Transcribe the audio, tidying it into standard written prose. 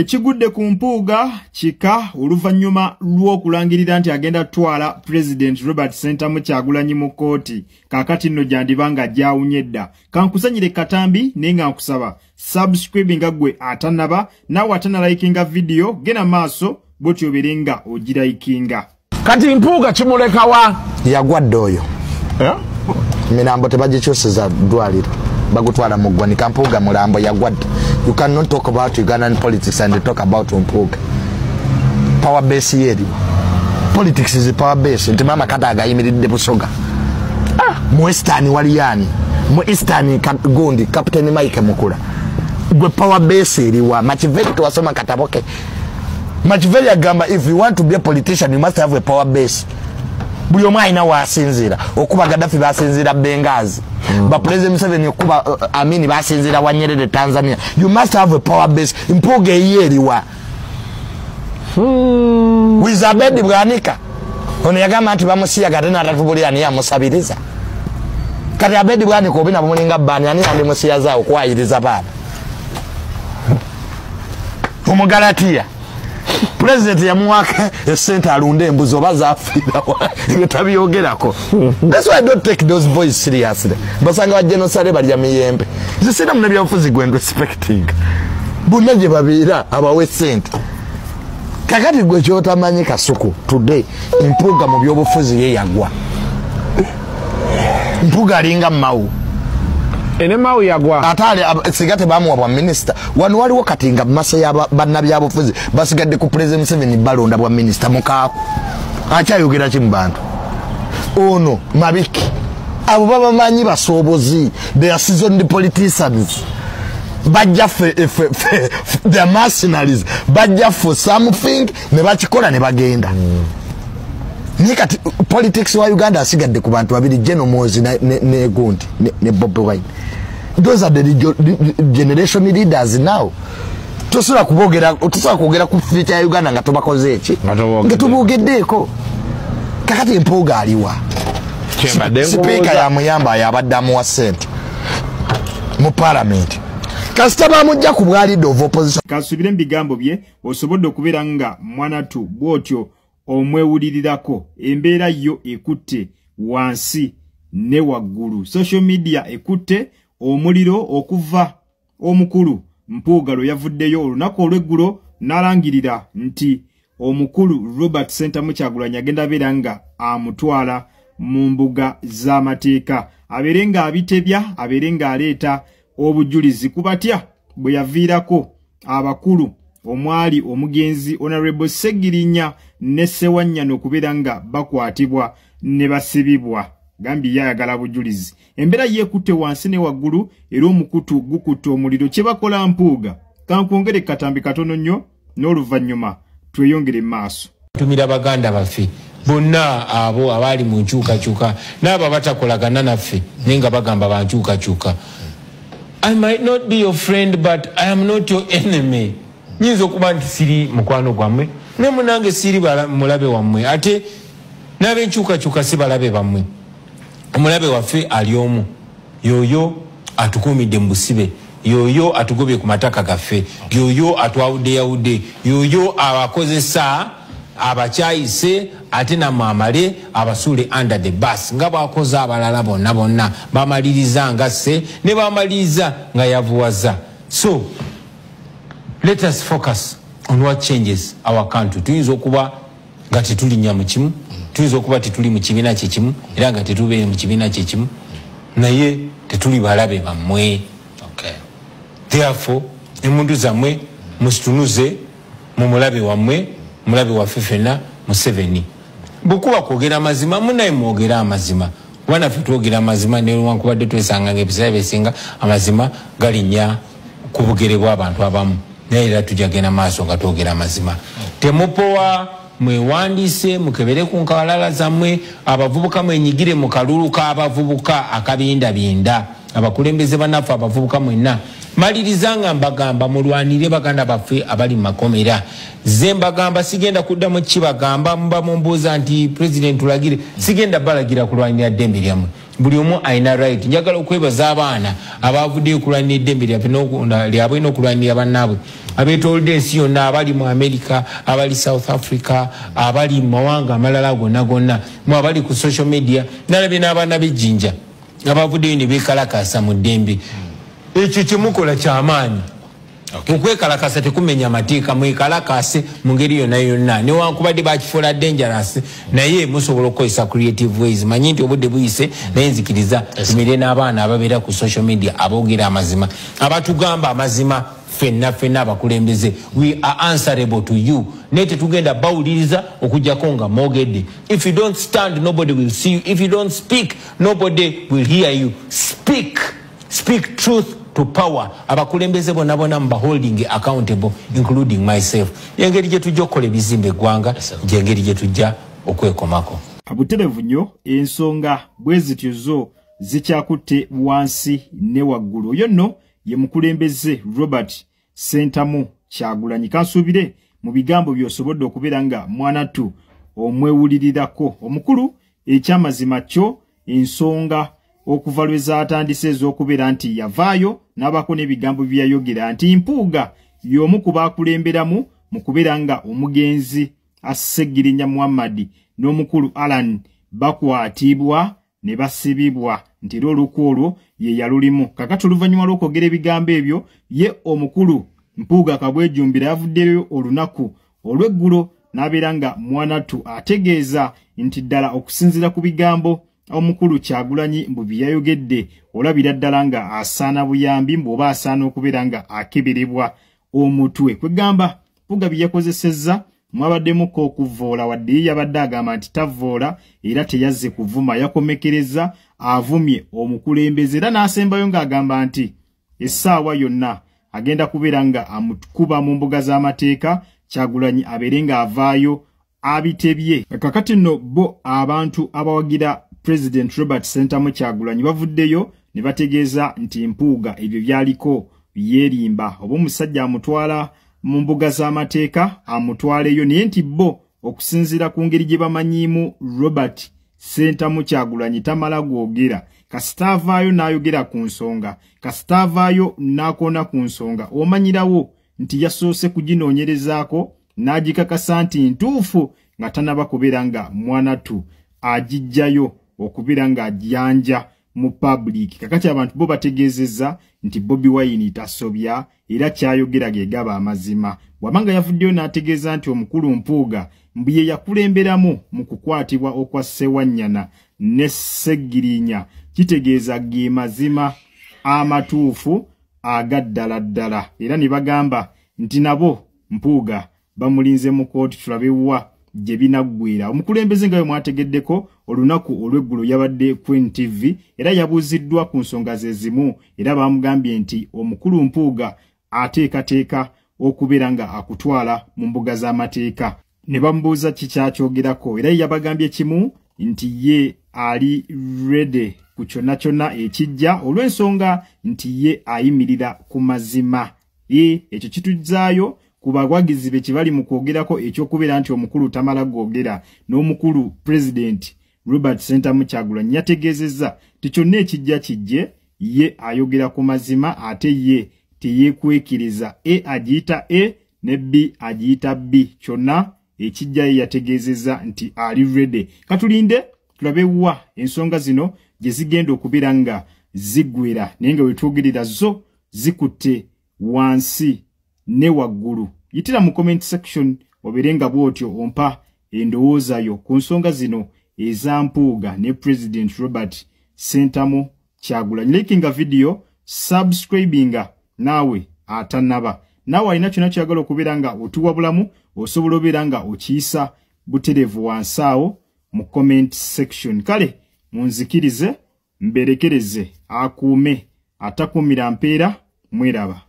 Ekigudde ku Mpuuga kika oluvannyuma lw'okulangirira nti agenda twala President Robert Ssentamu Kyagulanyi mu kkooti. Kaakati nno gyandiba nga gyawunye dda. Kankusanyire katambi naye nga nkusaba subscribe nga ggwe atannaba, naawe atanalikinga vidiyo genda maaso bw'otyo obeere nga ogirayikinga. Kati Mpuuga kimulekawa? Yagwa dda oyo. Mirambo tebagikyusiza ddwaliro, bagutwala mu ggwanika. Mpuuga mulambo, yagwa dda. You cannot talk about Ugandan politics and talk about Mpuuga. Power base yeriwo. Politics is a power base. Nti mama kata agayimiridde Busoga, mu Western waliyani, mu Eastern gundi Captain Mike Mukula. Gwe power base eriwa? Machiavelli, tuwasoma kataboke. Machiavelli agamba, if you want to be a politician, you must have a power base. Buli omu alina waasinziira. Okuba Gaddafi basinziira Benghazi, Bapresident Museveni okuba Amini basinziira wa Nyerere, Tanzania. You must have a power base. Mpuuga eyiye eriwa? With Abedi Bwanika ono yagamba nti bamusiyaga, ate natatubulira niye amusabiriza. Kati Abedi Bwanika obi nabumulinga baani, ani yandimusiyaza okwayiriza baana? Omugalatiya pulezidenti yamuwaka esente alunde embuzi, oba zafiirawa, ebyo tabyogerako. That's why I don't take those boys seriously. Basanga ba genosale balya miyembe. Nze sina munabyabufuzi gwe respecting, bonna gye babeera abawe sente. Kakati gwe kyotamanyi, Kasuku, today Mpuuga mu byobufuzi ye yagwa. Mpuuga alinga Mao. Ene Mao yagwa. Ate singa tebamuwa bwa minisita wano waliwo. Kati nga masa ya bannabyabufuzi basigadde ku President Museveni, balonda bwa minisita. Mukaaku akyayogera ki mu bantu? Ono Mabiki, abo babamanyi basoobozi. They are seasoned politicians. Bajja fe, they are mercenaries. Bajja for something ne bakikola ne bagenda. Naye kati politics wa Uganda asigadde ku bantu babiri, General Muhoozi ne gundi ne Bobi Wine. Those are the generation leaders now. Tosobola kubogera, tosobola kwogera ku future ya Uganda nga tobakoze eki, Nga tobogedde. nga tobogeddeeko. Kakati Mpuuga aliwa? Kyembadde Sipiika nkubuuza. yamuyamba, yabadde amuwa ssente mu palamenti, kasita bamujja ku bwa leader of opposition. Kansubire mu bigambo bye osobodde okubeera nga mwanatu bw'otyo omwewulirirako. Embeera yo ekutte wansi ne waggulu, social media ekutte omuliro okuva omukulu Mpuuga lwe yavuddeyo olunaku olw'eggulo n'alangirira nti omukulu Robert Ssentamu Kyagulanyi agenda abeera nga amutwala mu mbuga z'amateeka, abeere ng'abitebya, abeere ng'aleeta obujulizi ku batya bwe yaviirako abakulu omwali omugenzi Honorable Segirinya ne Sewanyana okubeera nga bakwatibwa ne basibibwa. Gambye ye ayagala bujulizi. Embeera yeekutte wansi ne waggulu era omukutu gukutte omuliro. Kye bakola Mpuuga. Kankwongere katambi katono nnyo n'oluvannyuma tweyongere mu maaso. Tumira baganda baffe bonna abo abaali mu nkyukakyuka n'abo abatakolagana naffe naye nga bagamba bankyukakyuka. I might not be your friend, but I am not your enemy. Nyinza okuba nti siri mukwano gwammwe, naye munange siri mulabe wammwe, ate n'abenkyukakyuka si balabe bammwe. Omulabe waffe ali omu, yoyo atukuumidde mu busibe, yoyo atugobye ku mataka gaffe, yoyo atwawuddeyawudde, yoyo abakozesa abakyayise ate nammwe amale abasuule under the bus nga bwakoze abalala bonna bonna. Bamaliriza nga sse ne bamaliriza nga yavuwaza. So let us focus on what changes our country. Tuyinza okuba nga tetulinnya mu kimu, tuyinza okuba tetuli mu kibiina kyekimu, era nga tetubeere mu kibiina kyekimu, naye tetuli balabe bammwe. Therefore emundu zammwe muzitunuze mu mulabe wammwe, mulabe waffe ffenna, Museveni. Bwekuba kwogera amazima, munaye mwogere amazima, kuba naffe twogera amazima, newankubadde twesanga nga ebiseera bisinga amazima galinnya ku bugere bw'abantu abamu, naye era tujja genda maaso nga twogera amazima. Temupowa, mwewandiise, mukebere ku nkalala zammwe. Abavubuka mwenyigire mu kalulu k'abavubuka akabindabinda. Abakulembeze bannaffe abavubuka mwenna, maliriza nga mbagamba mulwanire baganda baffe abali mu makomera. Ze mbagamba sigenda kuddamu kibagamba. Muba mumbuuza nti, "President, tulagire." Sigenda balagira kulwanira ddembe lyammwe. Buli omu alina right. Njagala okwebaza abaana abavuddeyo okulwanira eddembe lyabwe n'okulwanira bannaabwe abeetoolodde ensi yonna, abali mu America, abali South Africa, abali mu mawanga amalala gonna gonna, mu abali ku social media. Nalabye n'abaana b'ejjinja abavuddeyo ne beekalakasa mu ddembe. Ekyo kyemukola kyamaanyi. Okwekalakasa tekumenya amateeka, mwekalakase mu ngeri yonna yonna, newankubadde bakifuula dangerous, naye musobola okukozesa creative ways. Manyi nti obudde buyise, naye nzikiriza tumire n'abaana ababeera ku social media aboogera amazima, abatugamba amazima. Ffenna ffenna abakulembeze, we are answerable to you, naye tetugenda bawuliriza okujjako nga mwogedde. If you don't stand, nobody will see you. If you don't speak, nobody will hear you. Speak, speak truth to power. Abakulembeze bonna bonna mba holding accountable, including myself. Engeri gye tujja okukola ebizimba eggwanga, gyengeri gye tujja okwekomako. Buterevu nnyo, ensonga bwe zityo zo zikyakutte wansi ne waggulu. Oyo nno ye mukulembeze Robert Sentamu Kyagulanyi. Kansuubire mu bigambo by'osobodde okubeera nga mwanattu omwewulirirako omukulu. Ekyamazima kyo, ensonga okuva lwe zaatandise ez'okubeera nti yavaayo n'abaako n'ebigambo bye yayogera nti Mpuuga y'omu ku baakulemberamu mu kubeera nga omugenzi Assegirinya Muhammad n'omukulu Alan bakwatibwa ne basibibwa, nti era olukwo olwo ye yalulimu. Kakati oluvannyuma lw'okwogera ebigambo ebyo, ye omukulu Mpuuga Kabwejumbira yavuddeyo olunaku olw'eggulo n'abeera nga mwanattu ategeeza nti ddala okusinziira ku bigambo omukulu Kyagulanyi mbu bye yayogedde, olabira ddala nga asaana buyambi, mbu oba asaana okubeera nga akeberebwa omutwe. Kwegamba Mpuuga bye yakozesezza mwabaddemuko okuvvoola, wadde ye yabadde agamba nti tavvoola era teyazze kuvuma, yakomekereza avumye omukulembeze era n'asembayo ng'agamba nti essaawa yonna agenda kubeera nga amukuba mu mbuga z'amateeka, Kyagulanyi abeere ng'avaayo abitebye. Kakati nno bo abantu abawagira President Robert Sentamu Kyagulanyi bavuddeyo ne bategeeza nti Mpuuga ebyo byaliko yeerimba, oba omusajja amutwala mu mbuga z'amateeka amutwaleyo, naye nti bo okusinziira ku ngeri gye bamanyiimu Robert Sentamu Kyagulanyi tamala gwogera. Kasita avaayo n'ayogera ku nsonga, kasita avaayo n'akoona ku nsonga, omanyirawo nti yasoose kuginoonyerezaako n'agikakasa nti ntuufu nga tanaba kubeera nga mwanattu agijjayo okubeera ng'ajjanja mu public. Kakati abantu bo bategeezezza nti Bobi Wine tasobya era kyayogera ge gaba amazima. Bw'abanga yavuddeyo n'ategeeza nti omukulu Mpuuga mbu ye yakulemberamu mu kukwatibwa okwa Ssewanyana ne Ssegirinya, kitegeeza ge mazima amatuufu aga ddala ddala. Era ne bagamba nti nabo Mpuuga bamulinze mu kooti, tulabe wa gye binaggwera. Omukulembeze nga bwe mwategeddeko olunaku olw'eggulo yabadde ku NTV era yabuuziddwa ku nsonga ze zimu, era bamugambye nti omukulu Mpuuga ateekateeka okubeera nga akutwala mu mbuga z'amateeka, ne bamubuuza kikyakyogerako, era yabagambye kimu nti ye ali ready ku kyonna kyonna ekijja olw'ensonga nti ye ayimirira ku mazima. Ekyo kituzaayo ku bawagizi be kibali mu kwogerako ekyokubeera nti omukulu tamala gwogera. N'omukulu President Robert Sentamu Kyagulanyi yategeezezza nti kyonna ekijja kijje, ye ayogera ku mazima ate ye teyeekwekiriza. A agiyita A ne B agiyita B, kyonna ekijja ye yategeezezza nti ali ready. Katulinde tulabe wa ensonga zino gye zigenda okubeera nga ziggwera, naye nga wetwogerera zo zikutte wansi ne waggulu. Yitira mu comment section obeere nga bw'otyo ompa endowooza yo ku nsonga zino eza Mpuuga ne President Robert Sentamu Kyagulanyi. Likinga video, subscribinga naawe atannaba. Naawe alina kyonna ky'oyagala okubeera nga otuwa bulamu, osobola obeera nga okiyisa butereevu wansi awo mu comment section. Kale munzikirize mberekereze, akuume atakuumira mpeera, mweraba.